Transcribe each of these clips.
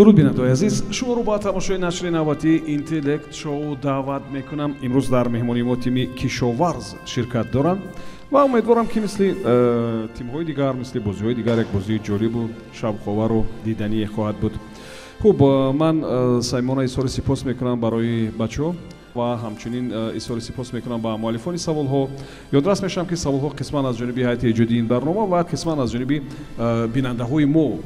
Дуруд, бинандаои азиз, шуморо ба тамошои нашри навбатии Интеллект Шоу даъват мекунам. Имрӯз дар меҳмонии мо тими Кишоварз ширкат доранд ва умедворам, ки мисли тимҳои дигар, мисли бозиҳои дигар, як бозии ҷолибу шавқовару дидание хоҳад буд. Хуб, ман самимона изҳори сипос мекунам барои бачаҳо ва ҳамчунин изҳори сипос мекунам ба муаллифони саволҳо. Ёдрас мешавам, ки саволҳо қисман аз ҷониби ҳайати эҷодии ин барнома ва қисман аз ҷониби бинандаҳои мо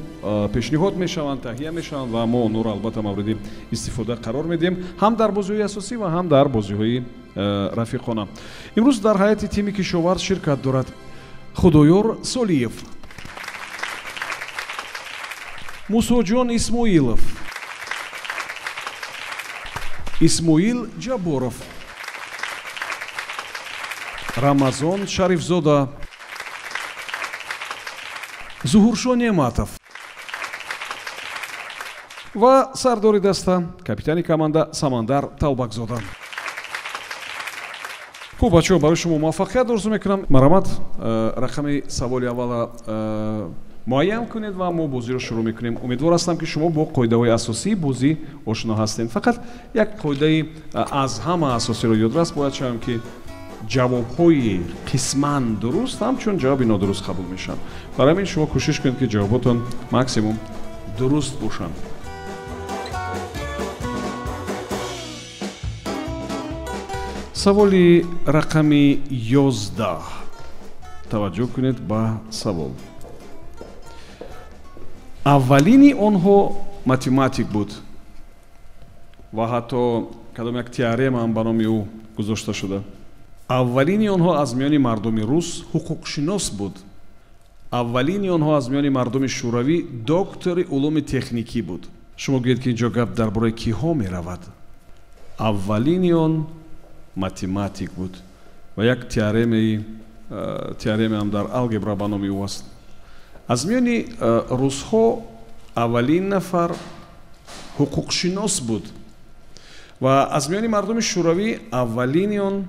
пешниҳод мешаванд, таҳия мешаванд ва мо онҳоро албатта мавриди истифода қарор медиҳем ҳам дар бозиҳои асосӣ ва ҳам дар бозиҳои рафиқона. Имрӯз дар ҳайати тими Кишоварз ширкат дорад Худоёр Солиев, Мусоҷон Исмоилов, Исмоил Ҷабборов, Рамазон Шарифзода, Зуҳуршо Неъматов ва сардори даста, капитани команда Самандар Талбакзода. Хуб, бачаҳо, барои шумо муваффақият орзу мекунам. Марҳамат, рақами саволи аввала муайян кунед ва мо бозиро шурӯъ мекунем. Умедвор ҳастам, ки шумо бо қоидаҳои асосии бозӣ ошно ҳастед. Фақат як қоидаи аз ҳама асосиро ёдрас бояд шавем, ки ҷавобҳои қисман дуруст ҳамчун ҷавоби нодуруст қабул мешаванд. Барои ҳамин шумо кӯшиш кунед, ки ҷавоботон максимум дуруст бошанд. Саволи рақами 11. Таваҷҷӯҳ кунед ба савол. Аввалини онҳо математик буд ва ҳатто кадом як теорема ҳам ба номи ӯ гузошта шуда. Аввалини онҳо аз миёни мардуми рус ҳуқуқшинос буд. Аввалини онҳо аз миёни мардуми шӯравӣ доктори улуми техникӣ буд. Шумо гӯед, ки инҷо гап дар бораи киҳо меравад? Аввалини он математик буд ва як теоремаам дар алгебра ба номи ӯ аст. Аз миёни русҳо аввалин нафар ҳуқуқшинос буд ва аз миёни мардуми шӯравӣ аввалини он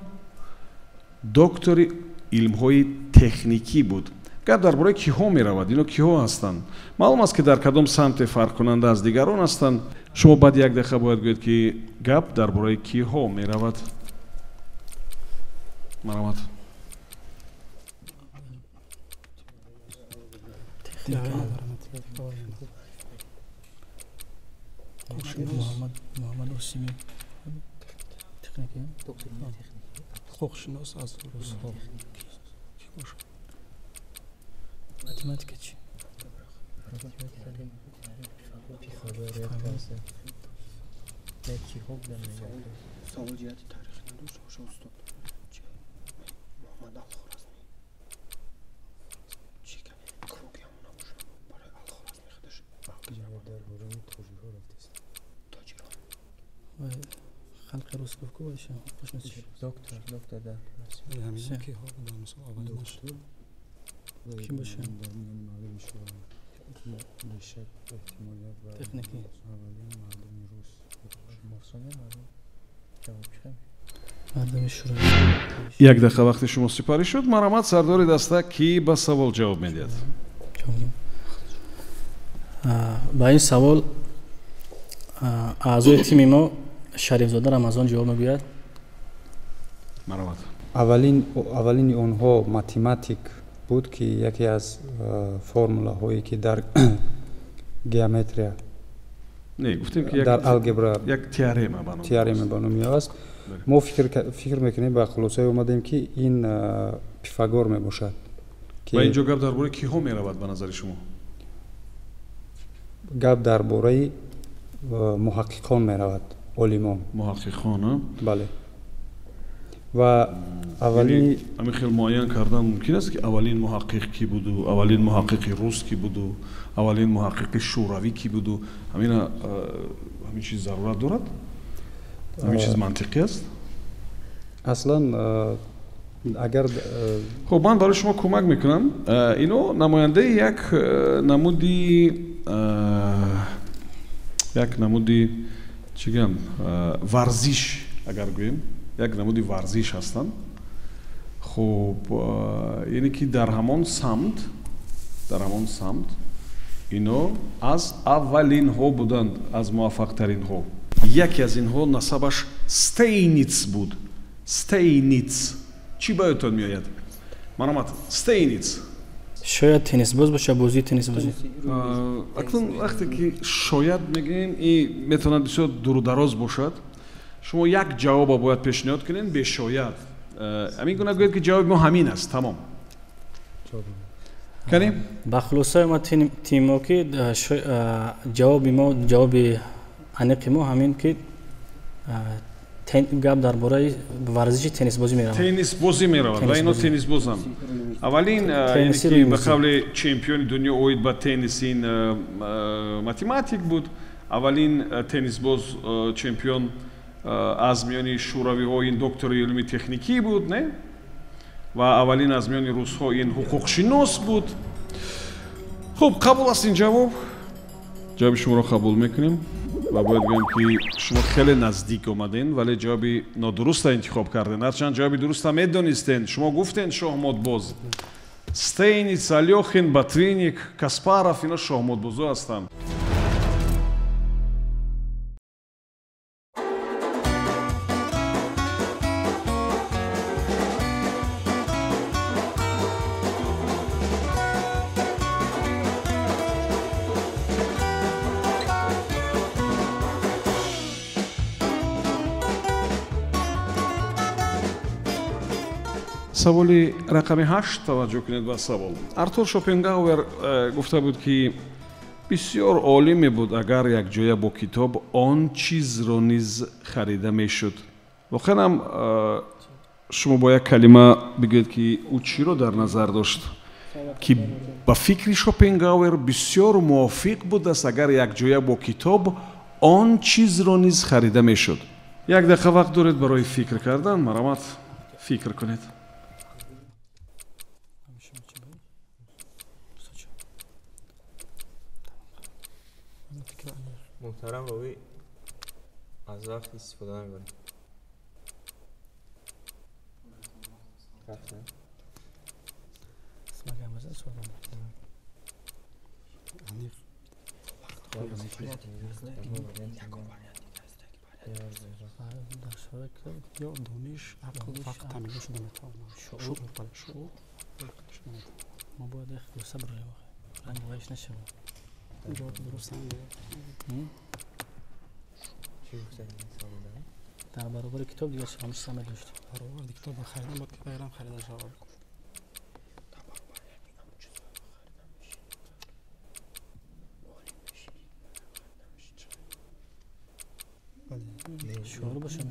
доктори илмҳои техникӣ буд. Гап дар бораи киҳо меравад? Ино киҳо ҳастанд? Маълум аст, ки дар кадом самте фарқкунанда аз дигарон ҳастанд. Шумо баъди як дақиқа бояд гӯед, ки гап дар бораи киҳо меравад. Марҳамат. Муҳаммад Осими, ҳуқуқшинос аз русҳо ки бошад? Математика чи? Савол ҷиҳати таърихӣ надошта боша, устод. Муҳаммад Алхоразмӣ чӣ круги ҳамон набошад барои Алхоразмӣ худаш? Дар бораи тоҷикҳо рафтест. Тоҷирон. Халқи рус гуфт ку боша, ҳуқуқшинос. Доктор, доктор дар Ҳамин киҳо буданд, мисол аввалинаш ки боша? Дар миёни мардуми шӯравӣ бешак эҳтимолият ва техникӣ аввалин мардуми рус мардуми шӯравӣ. Як дақиқа вақти шумо сипарӣ шуд. Марҳамат, сардори даста, кӣ ба савол ҷавоб медиҳад? Ба ин савол аъзои тими мо Шарифзода Рамазон ҷавоб мегӯяд. Марҳамат. Аввалини онҳо математик буд, ки яке аз формулаҳое, ки дар геометрия не, гуфтем, ки дар алгебра як теорема ба номи теорема ба номи аст. Мо фикр мекунем, ба хулосае омадем, ки ин Пифагор мебошад. Ва инҷо гап дар бораи киҳо меравад, ба назари шумо? Гап дар бораи муҳаққиқон меравад, олимон. Муҳаққиқон? Бале. Ва аввалини ҳамин хел муайян кардан мумкин аст, ки аввалин муҳаққиқ кӣ буду, аввалин муҳаққиқи рус кӣ буду, аввалин муҳаққиқи шӯравӣ кӣ буду? Ҳамина ҳамин чиз зарурат дорад? Ҳамин чиз мантиқӣ аст? Аслан агар хуб, ман барои шумо кӯмак мекунам. Ино намояндаи як намуди чӣ гӯям, варзиш агар гӯем, як намуди варзиш ҳастанд. Хуб, яъне ки дар ҳамон самт Ино аз аввалинҳо буданд, аз муваффақтаринҳо. Яке аз инҳо насабаш Стейниц буд. Стейниц. Чӣ ба ёдтон меояд? Марҳамат, Стейниц. Шояд теннисбоз бошад, бозии теннисбозӣ. Акнун вақте ки шояд мегӯем, ин метавонад бисёр дурудароз бошад. Шумо як ҷавобро бояд пешниҳод кунед бешояд. Ҳамин гуна гӯед, ки ҷавоби мо ҳамин аст, тамом. Канем? Ба хулосаи ма тимо ки ҷавоби мо, ҷавоби аниқи мо ҳамин ки гап дар бораи варзиши теннисбозӣ меравад. Теннисбозӣ меравад ва ино теннисбозанд. Аввалин, ки ба қавли чемпиони дунё оид ба теннис ин математик буд. Аввалин теннисбоз чемпион аз миёни шӯравиҳо ин доктори илми техникӣ буд, не? Ва аввалин аз миёни русҳо ин ҳуқуқшинос буд. Хуб, қабул аст ин ҷавоб? Ҷавоби шуморо қабул мекунем ва бояд гӯем, ки шумо хеле наздик омаден, вале ҷавоби нодуруста интихоб карден. Ҳарчанд ҷавоби дуруста медонистен, шумо гуфтен шоҳмотбоз. Стейниц, Алёхин, Ботвинник, Каспаров ино шоҳмотбозо ҳастанд. Саволи рақами 8, таваҷҷӯҳ кунед ба савол. Артур Шопенгауэр гуфта буд, ки бисёр олӣ мебуд, агар якҷоя бо китоб он чизро низ харида мешуд. Воқеан ҳам шумо бо як калима бигӯед, ки ӯ чиро дар назар дошт, ки ба фикри Шопенгауэр бисёр мувофиқ будааст, агар якҷоя бо китоб он чизро низ харида мешуд. Як дақиқа вақт доред барои фикр кардан. Марҳамат, фикр кунед. Муҳтарам ровӣ, аз вақт истифода набаред. Ё дониш, ақл, вақт таъмин шуда метавонад. Шуур, шуур шуда метавонад. Мо бояд як хулоса бароем. Ранг вайш нашавад. Ҷавоби дуруст дар баробари китоб дигар чӣ ҳамчиз ҳам дошт. Баробари китоб харидан бояд ки ғайрам харида шавад. Шуур бошад.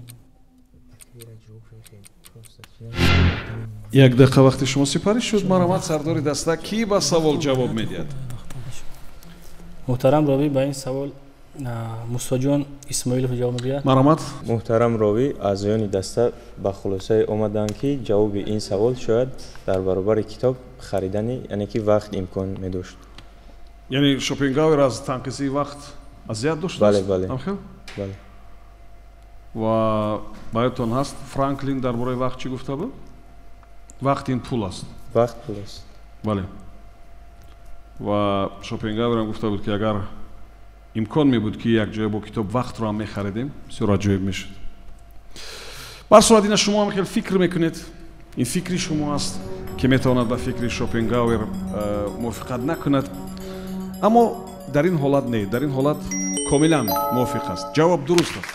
Як дақиқа вақти шумо сипарӣ шуд. Марҳамат, сардори даста, кӣ ба савол ҷавоб медиҳад? Муҳтарам ровӣ, ба ин савол Мусоҷон Исмоилов ҷавоб медиҳад. Марҳамат. Муҳтарам ровӣ, аъзоёни даста ба хулосае омаданд, ки ҷавоби ин савол шояд дар баробари китоб харидани, яъне ки вақт имкон медошт. Яъне Шопенгауэр аз танқисии вақт азият доштааст? Бале, бале. Ҳамхел? Бале. Ва ба ёдтон ҳаст, Франклин дар бораи вақт чӣ гуфта буд? Вақт ин пул аст. Вақт пул аст. Бале. Ва Шопенгауэрам гуфта буд, ки агар имкон мебуд, ки якҷоя бо китоб вақтро ҳам мехаридем, бисёр аҷоиб мешуд. Бар сурат, ина шумо ҳам хел фикр мекунед. Ин фикри шумо аст, ки метавонад ба фикри Шопенгауэр мувофиқат накунад. Аммо дар ин ҳолат не, дар ин ҳолат комилан мувофиқ аст. Ҷавоб дуруст аст.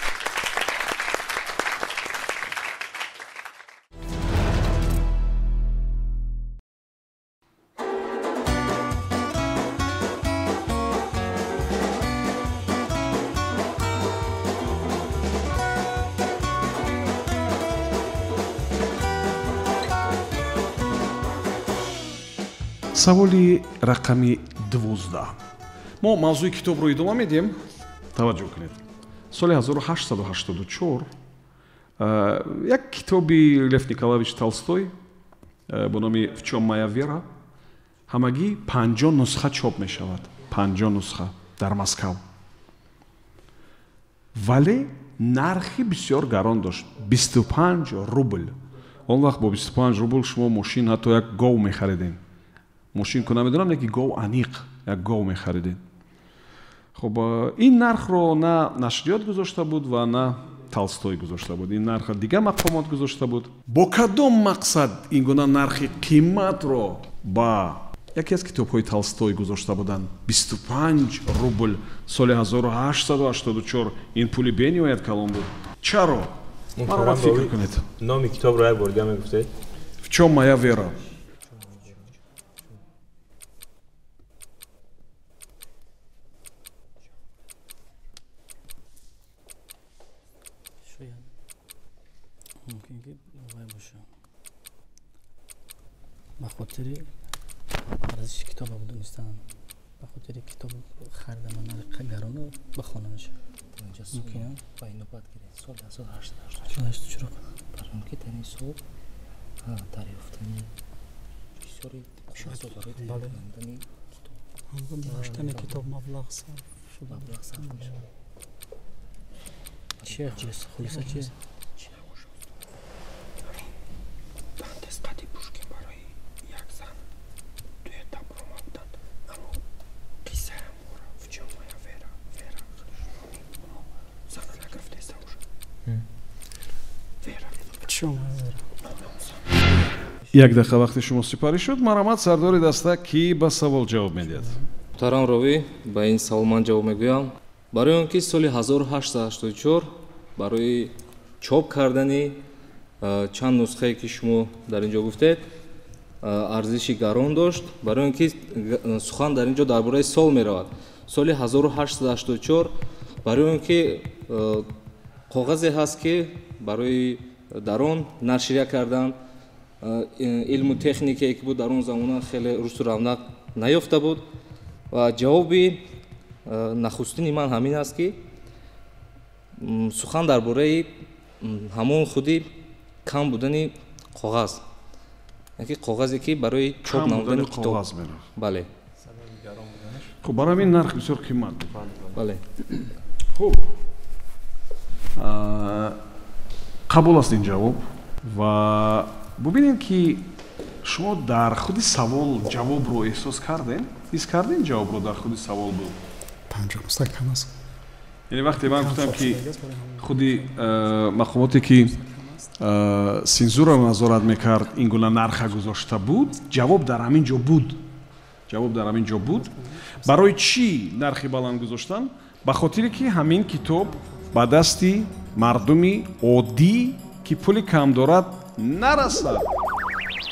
Саволи рақами 12. Мо мавзӯи китобро идома медиҳем. Таваҷҷӯҳ кунед. Соли 1884 як китоби Лев Николаевич Толстой бо номи «В чём моя вера» ҳамагӣ 50 нусха чоп мешавад. 50 нусха дар Москав. Вале нархи бисёр гарон дошт. 25 рубл. Он вақт бо 25 рубл шумо мошин, ҳатто як гов мехаридем. Мошин ку намедонам, леки гов аниқ Як гов мехаридед. Хуб, ин нархро на нашриёт гузошта буд ва на Толстой гузошта буд. Ин нархро дигар мақомот гузошта буд. Бо кадом мақсад ин гуна нархи қиматро ба яке аз китобҳои Толстой гузошта буданд? 25 рубл соли 1884 ин пули бениҳоят калон буд. Чаро? Маро фикр кунед. Номи китобро як бор дига мегуфтед? В чём моя вера? Мумкин ки вай боша. Ба хотири арзиши китоба донистан, ба хотири китоб харидан нархи гарону бихонамаш. Мумкин ба инобат гиред. Соли 1884 барои он ки дар ин сол дарёфтани бисёри қоғазҳо барои тайёр кардани китоб, навиштани китоб маблағ сарф шуда, маблағ сарф мешавад. Чия хулоса чи? Дантес қади Пушкин барои як зан дуэта баромаданд, аммо қиссаи ҳамвора в чём моя вера, вера номи зана нагирифтеста уже. Вера. В чём моя вера? Як дақиқа вақти шумо сипарӣ шуд. Марҳамат, сардори даста, кӣ ба савол ҷавоб медиҳад? Муҳтарам ровӣ, ба ин савол ман ҷавоб мегӯям. Барои он ки соли 1884 барои чоп кардани чанд нусхае ки шумо дар ин ҷо гуфтед, арзиши гарон дошт, барои он ки сухан дар ин ҷо дар бораи сол меравад. Соли 1884 барои он ки коғазе ҳаст ки барои дар он нашрия кардан, илму техникае ки буд дар он замона хеле рушду равнақ наёфта буд. Ва ҷавоби нахустини ман ҳамин аст ки сухан дар бораи ҳамон худи кам будани коғаз, яке коғазе ки барои чоп намудани китоб. Бале. Хуб, барои ҳамин нарх бисёр қимат буд. Бале. Хуб, қабул аст ин ҷавоб. Ва бубинед ки шумо дар худи савол ҷавобро эҳсос кардем, ҳис кардем, ҷавобро дар худи савол буд. 50 нусха кам аст. Яъне вақте ман гуфтам ки худи мақомоте ки сензурро назорат мекард ин гуна нарха гузошта буд, ҷавоб дар ҳамин ҷо буд. Ҷавоб дар ҳамин ҷо буд. Барои чӣ нархи баланд гузоштан? Ба хотире ки ҳамин китоб ба дасти мардуми оддӣ ки пули кам дорад нарасад.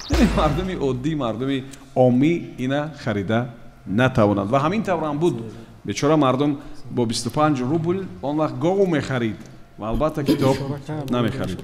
Яъне мардуми оддӣ, мардуми оммӣ ина харида натавонад. Ва ҳамин таврам буд. Бечора мардум бо 25 рубл он вақт гов мехарид ва албатта китоб намехарид.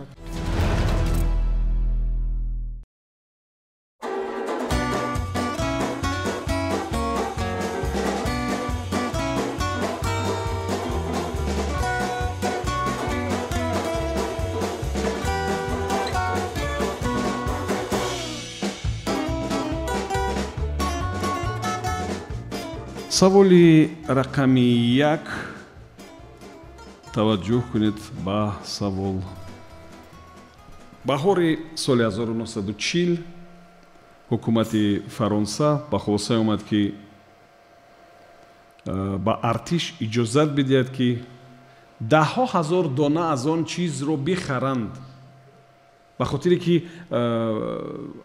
Саволи рақами 1. Таваҷҷӯҳ кунед ба савол. Баҳори соли 1940 ҳукумати Фаронса ба хулоса омад ки ба артиш иҷозат бидиҳад ки даҳҳо ҳазор дона аз он чизро бихаранд, ба хотире ки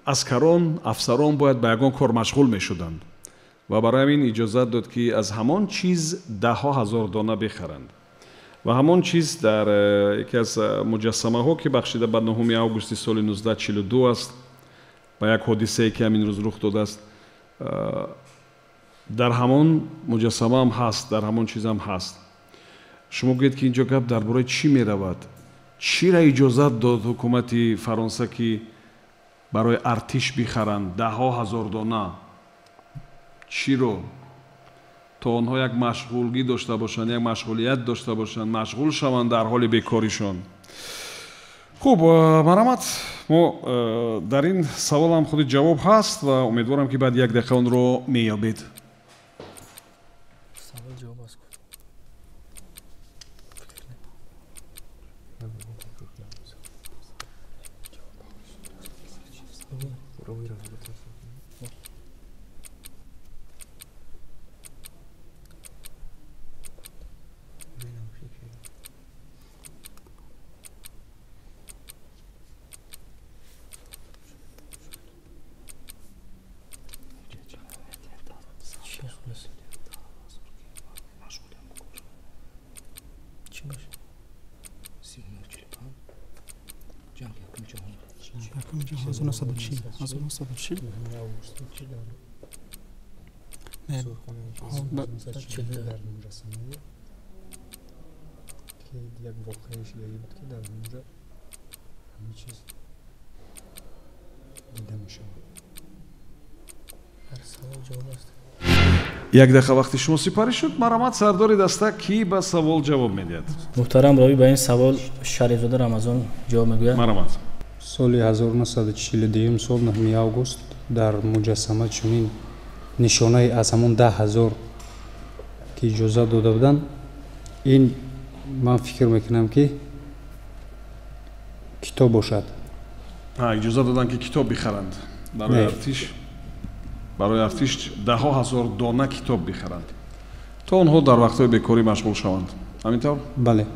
аскарон, афсарон бояд ба ягон кор машғул мешуданд ва барои ҳамин иҷозат дод ки аз ҳамон чиз даҳҳо ҳазор дона бихаранд. Ва ҳамон чиз дар яке аз муҷассамаҳо ки бахшида ба 9 августи соли 1942 аст, ба як ҳодисае ки ҳамин рӯз рух додааст, дар ҳамон муҷассамаам ҳаст, дар ҳамон чизам ҳаст. Шумо гӯед ки инҷо гап дар бораи чӣ меравад? Чира иҷозат дод ҳукумати Фаронса ки барои артиш бихаранд даҳҳо ҳазор дона? Чиро? То онҳо як машғулгӣ дошта бошанд, як машғулият дошта бошанд, машғул шаванд дар ҳоли бекоришон. Хуб, марҳамат, мо дар ин саволам худи ҷавоб ҳаст ва умедворам ки баъд як дақиқа онро меёбед. Савол ҷавоб аст. Чӣ бошад? 39-45 ҷанги якуми ҷаҳон. Якуми ҷаҳон 1940, 1940. Не, дар муҷассамае ки як воқеаи шидагӣ буд, ки дар ҳамонҷо ҳамин чиз дида мешавад. Ҳар савол ҷавоб аст. Як дақиқа вақти шумо сипарӣ шуд. Марҳамат, сардори даста, кӣ ба савол ҷавоб медиҳад? Муҳтарам ровӣ, ба ин савол Шарифзода Рамазон ҷавоб мегӯяд. Марҳамат. Соли 1942 сол 9 август дар муҷассама чунин нишонаи аз ҳамон 10 000 ки иҷозат дода буданд, ин ман фикр мекунам, ки китоб бошад. Иҷозат доданд, ки китоб бихаранд барои артиш, барои артиш даҳҳо ҳазор дона китоб бихаранд, то онҳо дар вақтҳои бекорӣ машғул шаванд. Ҳамин тавр? Бале.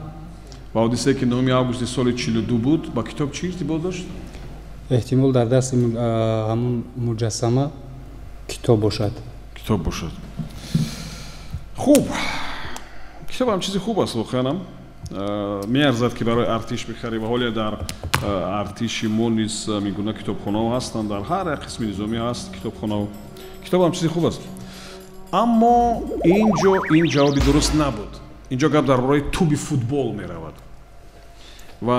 Ва ҳодисае, ки 9 августи соли 42 буд, ба китоб чӣ иртибот дошт? Эҳтимол, дар дасти ҳамон муҷассама китоб бошад. Китоб бошад. Хуб, китоб ҳам чизи хуб аст, воқеанам меарзад, ки барои артиш бихарӣ. Ва ҳоле дар артиши мо низ ҳамин гуна китобхонаҳо ҳастанд, дар ҳар як қисми низомӣ ҳаст китобхонаҳо. Китоб ҳам чизи хуб аст, аммо ин ҷо ин ҷавоби дуруст набуд. Инҷо гап дар бораи туби футбол меравад. Ва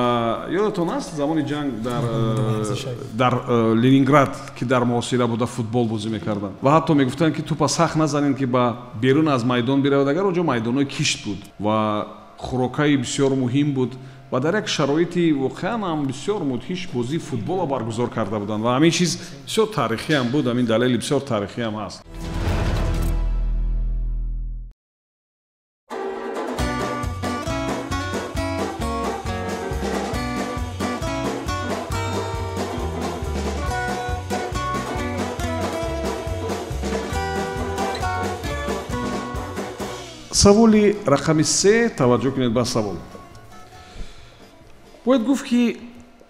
ёдатон аст, замони ҷанг дар Ленинград, ки дар муҳосира буда, футбол бозӣ мекарданд ва ҳатто мегуфтанд, ки тупа сахт назанед, ки ба берун аз майдон биравад. Агар онҷо майдонҳои кишт буд ва хӯрокаи бисёр муҳим буд ва дар як шароити воқеан ҳам бисёр мудҳиш бозии футболро баргузор карда буданд. Ва ҳамин чиз бисёр таърихиам буд, ҳамин далели бисёр таърихиам ҳаст. Саволи рақами се, таваҷҷӯҳ кунед ба савол. Бояд гуфт, ки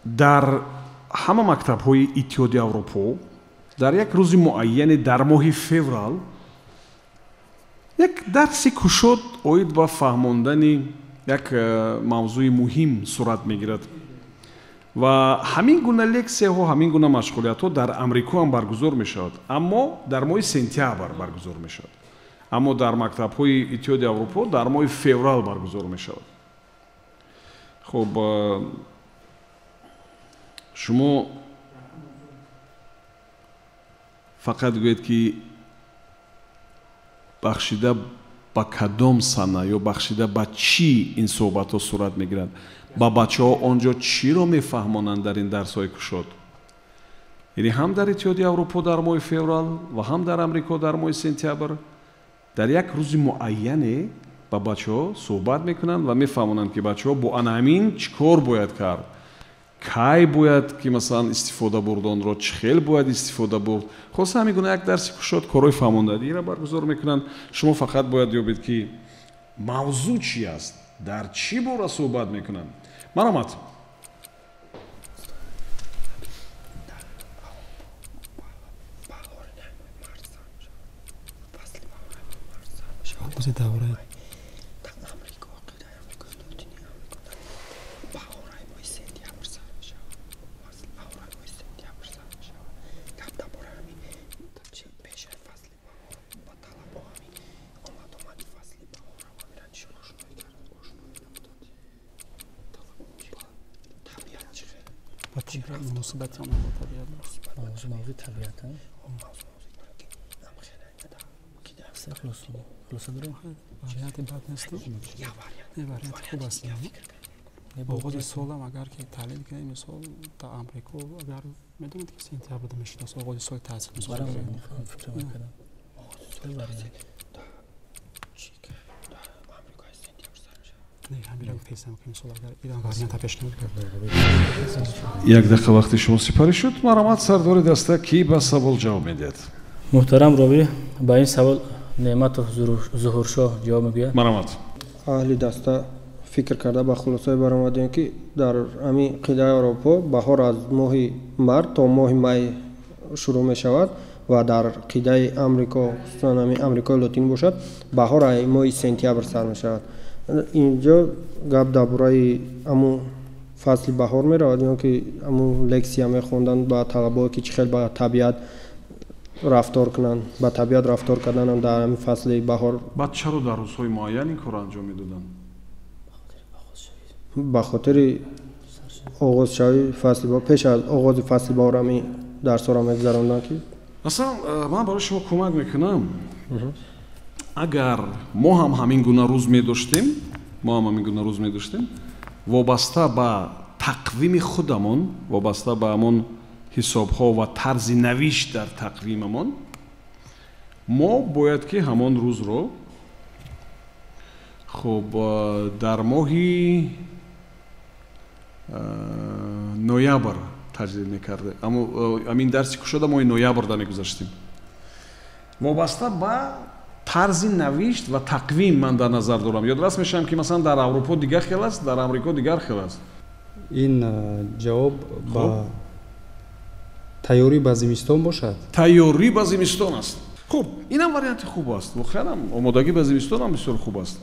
дар ҳама мактабҳои Иттиҳоди Аврупо дар як рӯзи муайяне дар моҳи феврал як дарси кушод оид ба фаҳмондани як мавзӯи муҳим сурат мегирад. Ва ҳамин гуна лексияҳо, ҳамин гуна машғулиятҳо дар Амрико ҳам баргузор мешавад, аммо дар моҳи сентябр баргузор мешавад, аммо дар мактабҳои Иттиҳоди Аврупо дар моҳи феврал баргузор мешавад. Хуб, шумо фақат гӯед, ки бахшида ба кадом сана ё бахшида ба чӣ ин суҳбатҳо сурат мегиранд, ба бачаҳо он ҷо чиро мефаҳмонанд дар ин дарсҳои кушод. Яъне ҳам дар Иттиҳоди Аврупо дар моҳи феврал ва ҳам дар Амрико дар моҳи сентябр дар як рӯзи муайяне ба бачаҳо суҳбат мекунанд ва мефаҳмонанд, ки бачаҳо бо ана ҳамин чӣ кор бояд кард, кай бояд ки масалан истифода бурд онро, чӣ хел бояд истифода бурд. Хоса ҳамин гуна як дарси кушод, корҳои фаҳмондадиро баргузор мекунанд. Шумо фақат бояд ёбед, ки мавзӯъ чи аст, дар чӣ бора суҳбат мекунанд. Марҳамат. Оғози давраи дар Амрико, қитъаи Амрикои Лотини, Амрико дар баҳораи моҳи сентябр сар мешавад, баҳораи моҳи сентябр сар мешавад. Гап дар бораи ҳамин чи пешаи фасли баҳор ба талабо ҳамин омад-омади фасли баҳора ва ҳамира чӣ ошноӣ кард, ошноӣ намуданд табиат чӣ хел ба табиат, муносибати онҳо бо табиат. Мавзӯъ, мавзӯи табиат. Мавзӯъ ки Хулоса дорем. Варианти бад несту, не, варианти хуб аст. Оғози солам агар ки таҳлил кунем, мисол, дар Амрико, агар медонед, ки сентябрда мешудааст оғози соли таҳсил, мисол. Фикр мекардам. Вариант. Не, ҳамира гуфтаистам, ки мисол агар ирам варианта пешниҳод кард. Як дақиқа вақти шумо сипарӣ шуд. Марҳамат, сардори даста, кӣ ба савол ҷавоб медиҳад? Муҳтарам ровӣ, ба ин савол Неъматов Зуҳуршоҳ ҷавоб мегӯяд. Марҳамат. Аҳли даста фикр карда ба хулосае баромадем, ки дар ҳамин қитъаи Аврупо баҳор аз моҳи март то моҳи май шурӯъ мешавад ва дар қитъаи Амрико, хусусан ҳамин Амрикои Лотин бошад, баҳор аз моҳи сентябр сар мешавад. Инҷо гап дар бораи ҳамун фасли баҳор меравад, ё ки ҳамун лексия мехонданд ба талабое, ки чӣ хел ба табиат рафтор кунанд, ба табиат рафтор карданам дар ҳамин фасли баҳор. Баъд чаро дар рӯзҳои муайян ин корро анҷом медоданд? Ба хотири оғозшавии фасли баҳор, пеш аз оғози фасли баҳор ҳамин дарсҳоро мегузаронданд ки. Масалан, ман барои шумо кӯмак мекунам. Агар мо ҳам ҳамин гуна рӯз медоштем, мо ҳам ҳамин гуна рӯз медоштем, вобаста ба тақвими худамон, вобаста ба ҳамон ҳисобҳо ва тарзи навишт дар тақвимамон, мо бояд ки ҳамон рӯзро хуб дар моҳи ноябр таҷлил мекардем. Аммо ҳамин дарси кушода моҳи ноябрда мегузаштем. Вобаста ба тарзи навишт ва тақвим ман дар назар дорам. Ёдрас мешавам, ки масалан дар Аврупо дигар хел аст, дар Амрико дигар хел аст. Ин ҷавоб ба тайёрӣ ба зимистон бошад? Тайёрӣ ба зимистон аст. Хуб, инам варианти хуб аст. Воқеан омодагӣ ба зимистон ҳам бисёр хуб аст.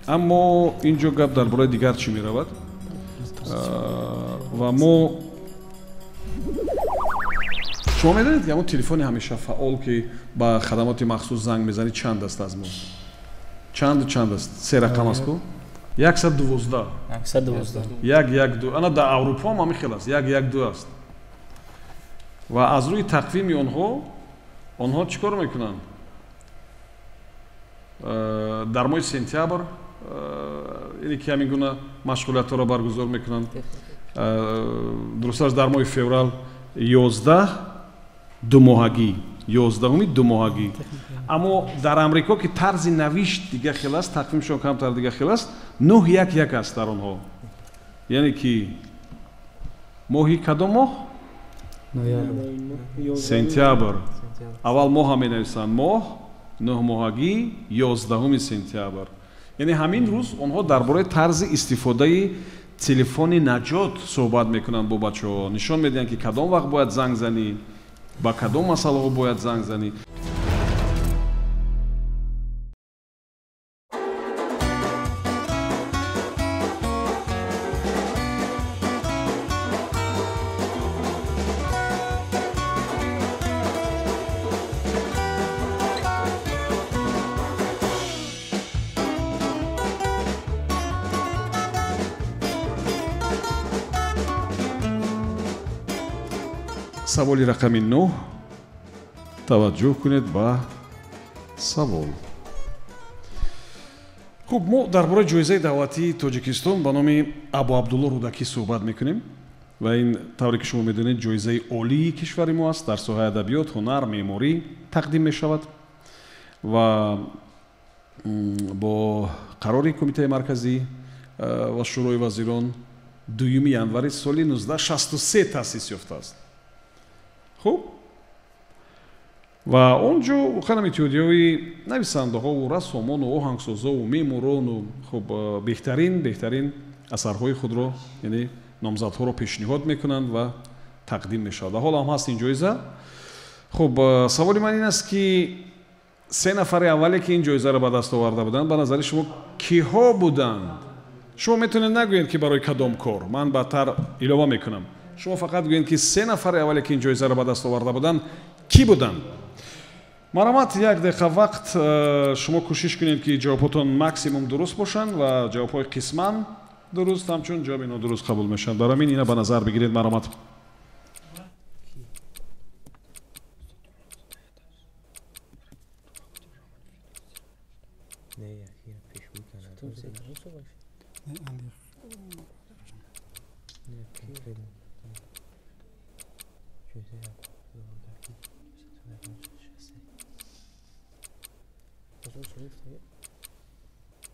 Аммо ин ҷо гап дар бораи дигар чӣ меравад? Ва мо шумо медонед, ки ҳамон телефони ҳамеша фаъол, ки ба хадамоти махсус занг мезанӣ, чанд аст аз мо? Чанду чанд аст? Се рақам аст ку? 112. 112. 112. Ана дар Аврупо ҳам ҳамин хел аст. 112 аст. Ва аз рӯи тақвими онҳо чӣ кор мекунанд? Дар моҳи сентябр ине ки ҳамин гуна машғулиятҳоро баргузор мекунанд. Дурусташ дар моҳи феврал 11 думоҳагӣ, 11-уми думоҳагӣ. Аммо дар Амрико, ки тарзи навишт дигар хел аст, тақвимшон камтар дигар хел аст, 9-1-1 аст дар онҳо. Яъне ки моҳи кадом моҳ? Сентябр. Аввал моҳа менависанд, моҳ, нӯҳмоҳагӣ, 11 сентябр. Яъне ҳамин рӯз онҳо дар бораи тарзи истифодаи телефони наҷот суҳбат мекунанд бо бачаҳо, нишон медиҳанд, ки кадом вақт бояд занг занӣ, ба кадом масъалаҳо бояд занг занӣ. Саволи рақами 9. Таваҷҷӯҳ кунед ба савол. Хуб, мо дар бораи ҷоизаи давлатии Тоҷикистон ба номи Абу Абдулло Рӯдакӣ суҳбат мекунем ва ин тавре ки шумо медонед ҷоизаи олии кишвари мо аст, дар соҳаи адабиёт, ҳунар, меъморӣ тақдим мешавад ва бо қарори Кумитаи марказӣ ва Шӯрои вазирон 2 январи соли 1963 таъсис ёфтааст. Хуб, ва он ҷо воқеан иттиҳодияҳои нависандаҳову рассомону оҳангсозову меъморону хуб беҳтарин асарҳои худро, яъне номзадҳоро пешниҳод мекунанд ва тақдим мешавад. Ҳоло ҳам ҳаст ин ҷоиза. Хуб, саволи ман ин аст, ки се нафари аввале, ки ин ҷоизаро ба даст оварда буданд, ба назари шумо киҳо буданд? Шумо метавонед нагӯед, ки барои кадом кор, ман баъдтар илова мекунам. Шумо фақат гӯед, ки се нафари аввале, ки ин ҷоизаро ба даст оварда буданд, кӣ буданд? Марҳамат, як дақиқа вақт, шумо кӯшиш кунед, ки ҷавобҳотон максимум дуруст бошанд ва ҷавобҳои қисман дуруст ҳамчун ҷавоби нодуруст қабул мешаванд. Барои ҳамин ина ба назар бигиред. Марҳамат.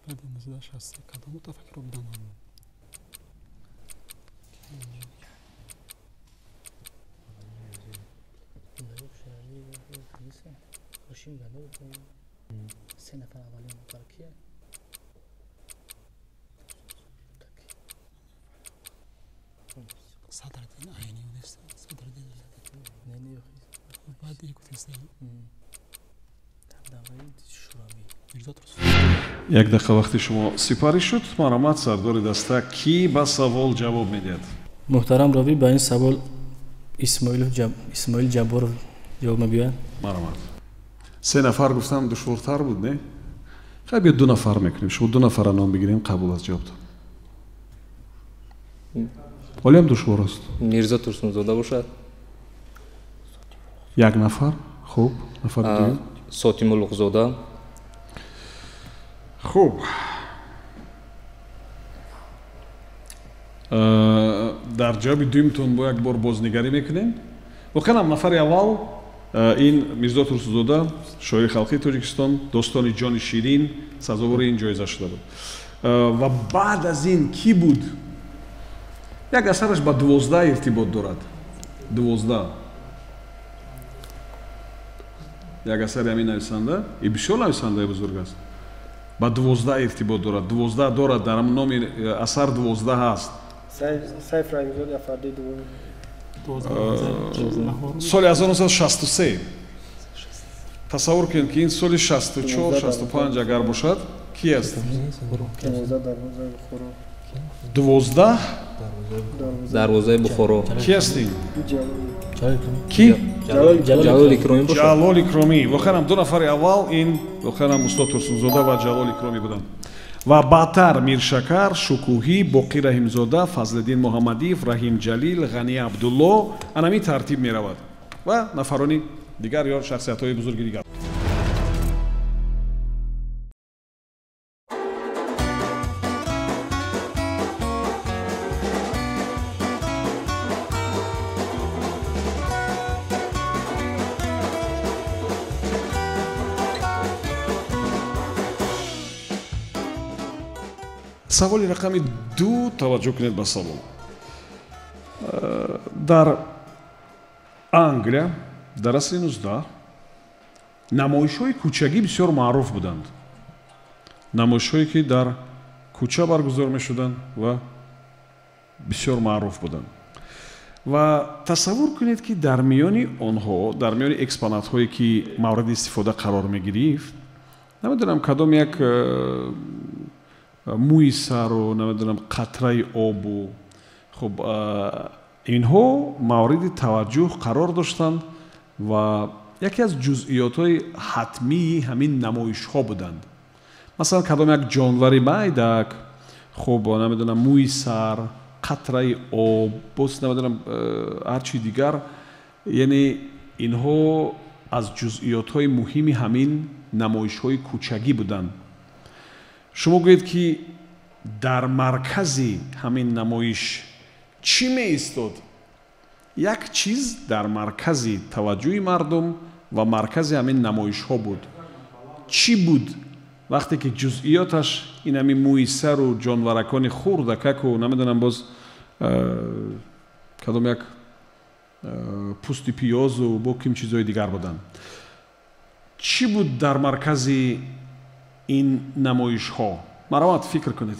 Баъди 1963 кадом мутафаккирро буданд? Се нафар аввалин нафар кия? Садриддин Айнӣ нест? Садриддин. Баъди гуфтест. Як дақиқа вақти шумо сипарӣ шуд. Марҳамат, сардори даста, кӣ ба савол ҷавоб медиҳад? Муҳтарам ровӣ, ба ин савол Исмоил Ҷабборов ҷавоб мегӯяд. Марҳамат. Се нафар гуфтам душвортар буд, не? Хай, биё ду нафар мекунем. Шумо ду нафара ном бигирем, қабул аст ҷавобтон. Ҳолиам душвор аст. Мирзо Турсунзода бошад. Як нафар. Хуб, нафари дуюм. Сотимулуқзода. Хуб, дар ҷавоби дуюмтон бо як бор бознигарӣ мекунем. Воқеан ҳам нафари аввал ин Мирзо Турсунзода, шоири халқии Тоҷикистон, достони ҷони ширин сазовори ин ҷоиза шуда буд. Ва баъд аз ин кӣ буд? Як асараш ба 12 иртибот дорад. 12. Як асари ҳамин нависанда, и бисёр нависандаи бузург аст, ба 12 иртибот дорад. 12 дорад, дар номи асар 12 ҳаст. Сайф Раҳимзода, фарди дуввум. Соли 1963. Тасаввур кунед, ки ин соли 64, 65 агар бошад, ки аст? 12 дарвозаи Бухоро. Ки аст ин? Ки? Ҷалол Икромӣ бошад. Ҷалол Икромӣ. Воқеан ҳам ду нафари аввал ин воқеан ҳам устод Турсунзода ва Ҷалол Икромӣ буданд. Ва баъдтар Миршакар, Шукӯҳӣ, Боқӣ Раҳимзода, Фазлиддин Муҳаммадиев, Раҳим Ҷалил, Ғанӣ Абдулло, анамин тартиб меравад ва нафарони дигар ё шахсиятҳои бузурги дигар. Саволи рақами 2, таваҷҷӯҳ кунед ба савол. Дар Англия дар асри 19 намоишҳои кӯчагӣ бисёр маъруф буданд. Намоишҳое ки дар кӯча баргузор мешуданд ва бисёр маъруф буданд. Ва тасаввур кунед, ки дар миёни онҳо, дар миёни экспонатҳое ки мавриди истифода қарор мегирифт, намедонам кадом як мӯи сару, намедонам қатраи обу, хуб, инҳо мавриди таваҷҷӯҳ қарор доштанд ва яке аз ҷузъиётҳои ҳатмии ҳамин намоишҳо буданд. Масалан, кадом як ҷонвари майдак, хуб, намедонам мӯи сар, қатраи об, боз намедонам ҳар чи дигар, яъне инҳо аз ҷузъиётҳои муҳими ҳамин намоишҳои кӯчагӣ буданд. Шумо гӯед, ки дар маркази ҳамин намоиш чӣ меистод? Як чиз дар маркази таваҷҷӯҳи мардум ва маркази ҳамин намоишҳо буд. Чӣ буд? Вақте ки ҷузъиёташ ин ҳамин мӯи сару ҷонваракони хурдакаку, намедонам боз кадом як пӯсти пиёзу бо ким чизҳои дигар буданд. Чӣ буд дар маркази ин намоишҳо? Марҳамат, фикр кунед.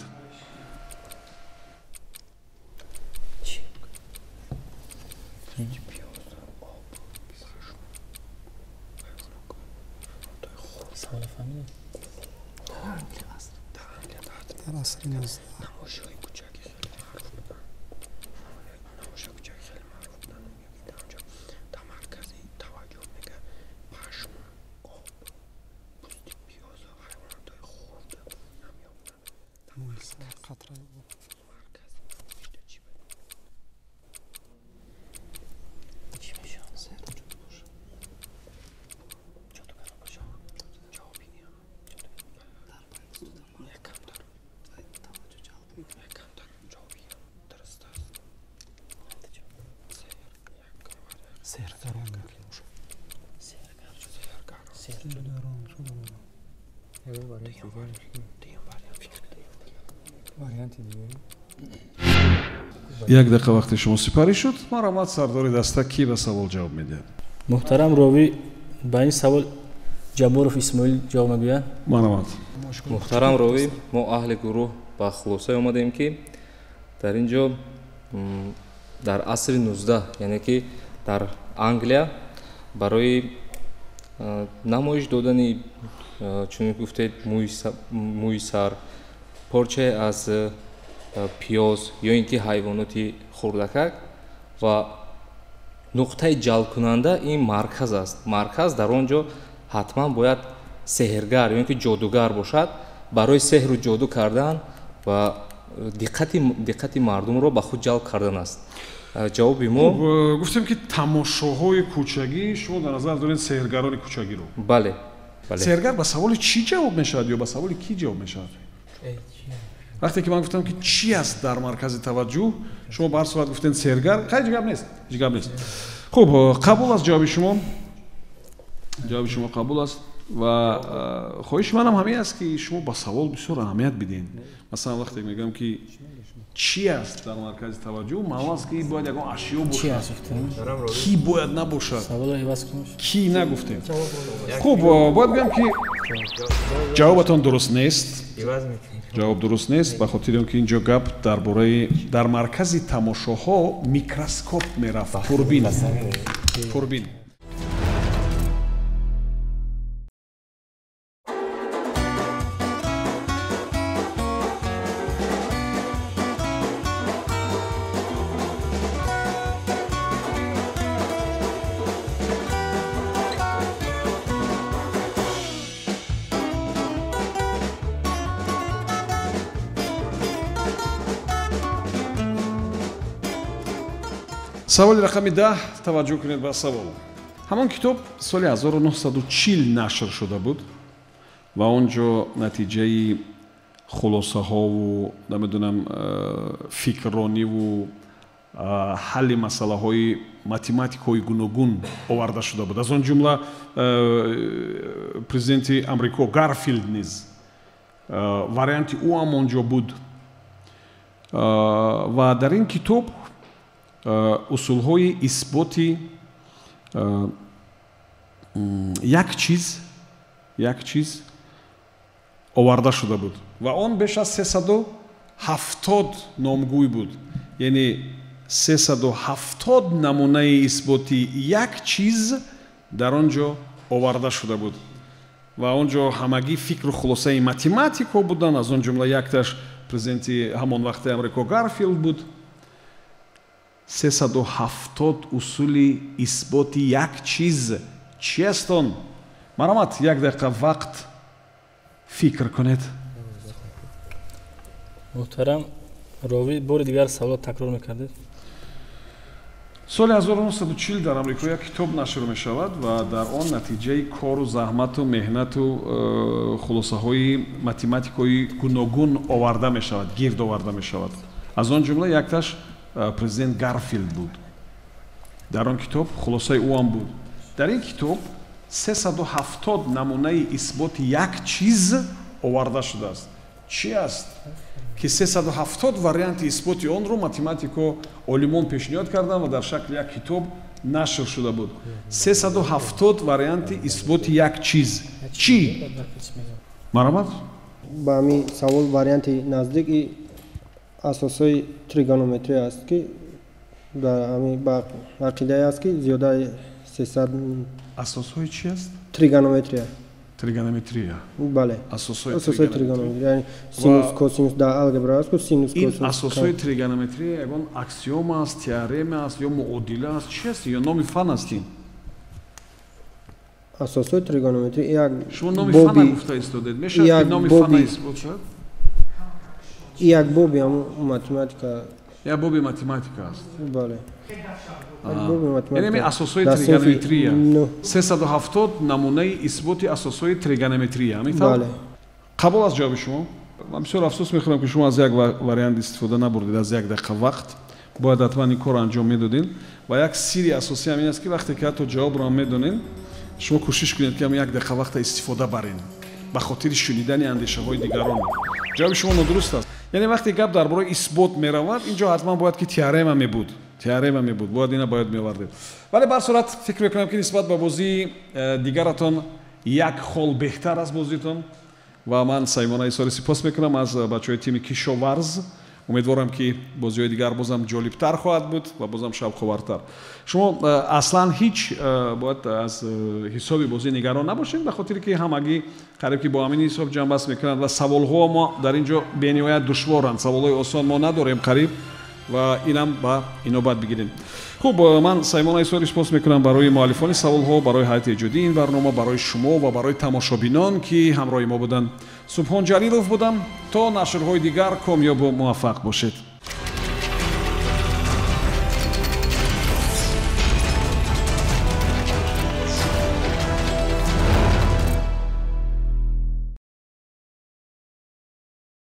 Намоишҳои кӯчагӣ хеле маъруф буданд. Намоишҳои кӯчагӣ хеле маъруф буданд. Дар онҷо дар маркази таваҷҷӯҳ мега пашм, об, пӯсти пиёзу ҳайвонотҳои хурд ҳамё буданд. Маркази намоишда чӣ буд? Як дақиқа вақти шумо сипарӣ шуд. Марҳамат, сардори даста, кӣ ба савол ҷавоб медиҳад? Муҳтарам ровӣ, ба ин савол Ҷабборов Исмоил ҷавоб мегӯяд. Марҳамат. Муҳтарам ровӣ, мо аҳли гурӯҳ ба хулосае омадем, ки дар ин ҷо дар асри 19, яъне ки дар Англия барои Намоиш додани, чунин гуфтед, мӯи сар, порчае аз пиёз ё ин ки ҳайвоноти хурдакак. Ва нуқтаи ҷалбкунанда ин марказ аст. Марказ дар он ҷо ҳатман бояд сеҳргар ё ин ки ҷодугар бошад барои сеҳру ҷоду кардан ва диққати мардумро ба худ ҷалб кардан аст. Ҷавоби мо гуфтем ки тамошоҳои кӯчагӣ, шумо дар назар доред сеҳргарони кӯчагиро? Бале. Сеҳргар ба саволи чӣ ҷавоб мешавад ё ба саволи кӣ ҷавоб мешавад? Вақте ки ман гуфтам ки чӣ аст дар маркази таваҷҷӯҳ, шумо ба ҳар сурат гуфтед сеҳргар. Хай, ҳеҷ гап нест, ҳеҷ гап нест. Хуб, қабул аст ҷавоби шумо, ҷавоби шумо қабул аст. Ва хоҳиши манам ҳамин аст ки шумо ба савол бисёр аҳамият бидиҳед. Масалан, вақте мегӯям ки чӣ аст дар маркази таваҷҷӯҳ, маълум аст ки бояд ягон ашё бошад, кӣ бояд набошад, кӣ нагуфтем. Хуб, бояд гӯям ки ҷавобатон дуруст нест. Ҷавоб дуруст нест ба хотири он ки инҷо гап дар бораи дар маркази тамошоҳо микроскоп мерафт, пурбин, пурбин. Саволи рақами 10, таваҷҷӯҳ кунед ба савол. Ҳамон китоб соли 1940 нашр шуда буд ва он ҷо натиҷаи хулосаҳову намедонам фикррониву ҳалли масъалаҳои математикҳои гуногун оварда шуда буд. Аз он ҷумла президенти Амрико Гарфилд низ варианти ӯ ҳам он ҷо буд. Ва дар ин китоб усулҳои исботи як чиз оварда шуда буд ва он беш аз 370 номгӯй буд. Яъне 370 намунаи исботи як чиз дар он ҷо оварда шуда буд ва он ҷо ҳамагӣ фикру хулосаи математикҳо буданд. Аз он ҷумла якташ президенти ҳамон вақти Амрико Гарфилд буд. 370 усули исботи як чиз чи аст он? Марҳамат, як дақиқа вақт фикр кунед. Муҳтарам ровӣ, бори дигар саволро такрор мекардед. Соли 1940 дар Амрико як китоб нашр мешавад ва дар он натиҷаи кору заҳмату меҳнату хулосаҳои математикҳои гуногун оварда мешавад, гирд оварда мешавад. Аз он ҷумла якташ президент Гарфилд буд. Дар он китоб хулосаи ӯ ҳам буд. Дар ин китоб 370 намунаи исботи як чиз оварда шудааст. Чӣ аст ки 370 варианти исботи онро математико олимон пешниҳод карданд ва дар шакли як китоб нашр шуда буд. 370 варианти исботи як чиз. Чӣ? Марҳамат. Ба ҳамин савол варианти наздик асосҳои тригонометрия аст ки дар ҳамин ба ақидае аст ки зиёдаи 300. Асосҳои чи аст? Тригонометрия. Тригонометрия. Бале. Асосҳои тригонометрия. Яъне синус, косинус дар алгебра аст ку синус, косинус. Ин асосҳои тригонометрия ягон аксиома аст, теорема аст ё муодила аст? Чи аст? Ё номи фан аст ин? Асосҳои тригонометрия як шумо номи фана гуфта истодед. Мешавад ки номи фана исбот шавад? Як боби ҳамон математика. Як боби математика аст. Бале. Яъне асосҳои тригонометрия. 370 намунаи исботи асосҳои тригонометрия. Ҳамин тавр? Бале. Қабул аст ҷавоби шумо? Ман бисёр афсӯс мехӯрам ки шумо аз як вариант истифода набурдед, аз як дақиқа вақт. Бояд ҳатман ин корро анҷом медодед. Ва як сирри асосӣ ҳамин аст ки вақте ки ҳатто ҷавобро ҳам медонед, шумо кӯшиш кунед ки ҳам як дақиқа вақта истифода баред ба хотири шунидани андешаҳои дигарон. Ҷавоби шумо нодуруст аст. Яъне вақте гап дар бораи исбот меравад, инҷо ҳатман бояд ки теорема мебуд. Теорема мебуд, бояд ина бояд меовардед. Вале ба ҳар сурат фикр мекунам ки нисбат ба бозии дигаратон як хол беҳтар аст бозитон. Ва ман Саймона Исори сипос мекунам аз бачаҳои тими Кишоварз. Умедворам, ки бозиҳои дигар бозам ҷолибтар хоҳад буд ва бозам шавқовартар. Шумо аслан ҳеҷ бояд аз ҳисоби бозӣ нигарон набошед, ба хотире ки ҳамагӣ қариб ки бо ҳамин ҳисоб ҷамъбаст мекунанд ва саволҳо мо дар ин ҷо бениҳоят душворанд. Саволҳои осон мо надорем қариб ва инам ба инобат бигирем. Хуб, ман Саймон Айсори сипос мекунам барои муаллифони саволҳо, барои ҳайати эҷодии ин барнома, барои шумо ва барои тамошобинон, ки ҳамроҳи мо буданд. Субҳон Ҷалилов будам. То нашрҳои дигар комёбу муваффақ бошед.